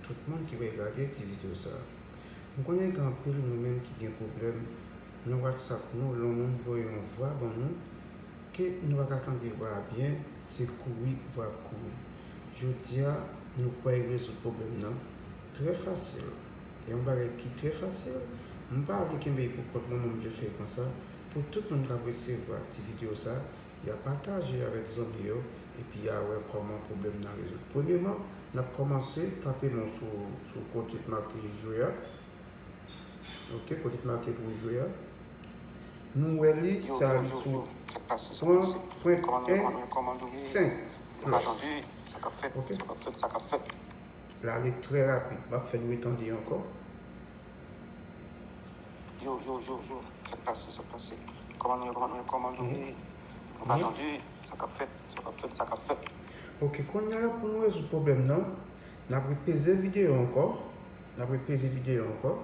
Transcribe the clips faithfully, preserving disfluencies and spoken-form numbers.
Tout moun ki pral gade ti videyo sa a. M konnen gen anpil nou menm ki gen pwoblèm nan WhatsApp nou, lè yon moun voye yon vwa ban nou, ke nou pa ka tande vwa a byen, se kouri vwa ap kouri. Jodi a, nou pral rezoud pwoblèm nan trè fasil. E yon bagay ki trè fasil, m pa vle kenbe l pou kont mwen, mwen m vle fè l konsa, pou tout moun k ap resevwa ti videyo sa a, y a pataje avèk zanmi yo, epi y a wè kòman pwoblèm nan rezoud. Premyèman, n ap kòmanse tape non sou, sou kote t make jwe a. Ok, kote t make pou jwe a. Nou wè li, sa li sou pwen, pwen en, senk plus. Ok. L ale trè rapid. M ap fè nou retande ankò. Yo, yo, yo, yo, sa k pase, sa k pase? Kòman nou ye, kòman nou ye, kòman nou ye? Nou pa tande sa k ap fèt, sa k ap fèt, sa k ap fèt. Ok, kounye a pou nou rezoud pwoblèm nan, n ap repeze videyo ankò. N ap repeze videyo ankò.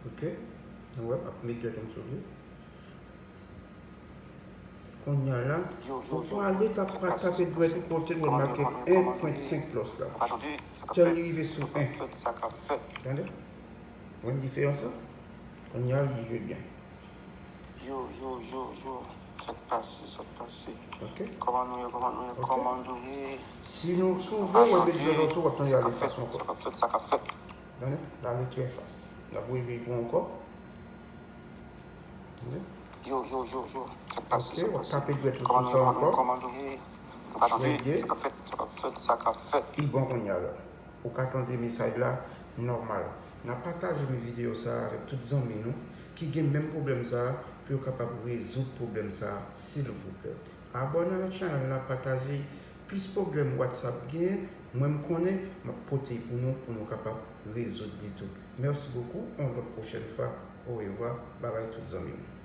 Ok? Nou wè, m ap met dwèt mwen sou li. Kounye a la, ou prale t ap tape dwèt ou kote l wè make en pwen senk plus la. Jan li rive sou en. Tande? Wè diferans la? Kounye a li jwe byen. Yo, yo, yo, yo. Sa k pase, sa k pase? Ok. Kòman nou ye, kòman nou ye, kòman nou ye? Si nou, si w vle, w ap met dwèt ou sou, w ap tande ale fason ankò. Sa k ap fèt, sa k ap fèt. Tande? L ale trè fas. L ap rejwe pou ankò. Tande? Yo, yo, yo, yo. Sa k pase, sa k pase? Ok, w ap tape dwèt ou sou sa ankò. Kòman nou ye? Nou pa tande. Sa k ap fèt, sa k ap fèt, sa k ap fèt. Li bon kounye a la. Ou ka tande mesaj la nòmal. N ap pataje men videyo sa a avèk tout zanmi nou ki gen menm pwoblèm sa a pou yo kapab rezoud pwoblèm sa a, silvouplè. Abòne avèk chanèl la, pataje. Plis pwoblèm WhatsApp gen, mwen m konnen, m ap pote pou nou, pou nou kapab rezoud li tou. Mèsi bokou, yon lòt pwochèn fwa, orevwa, babay tout zanmi m.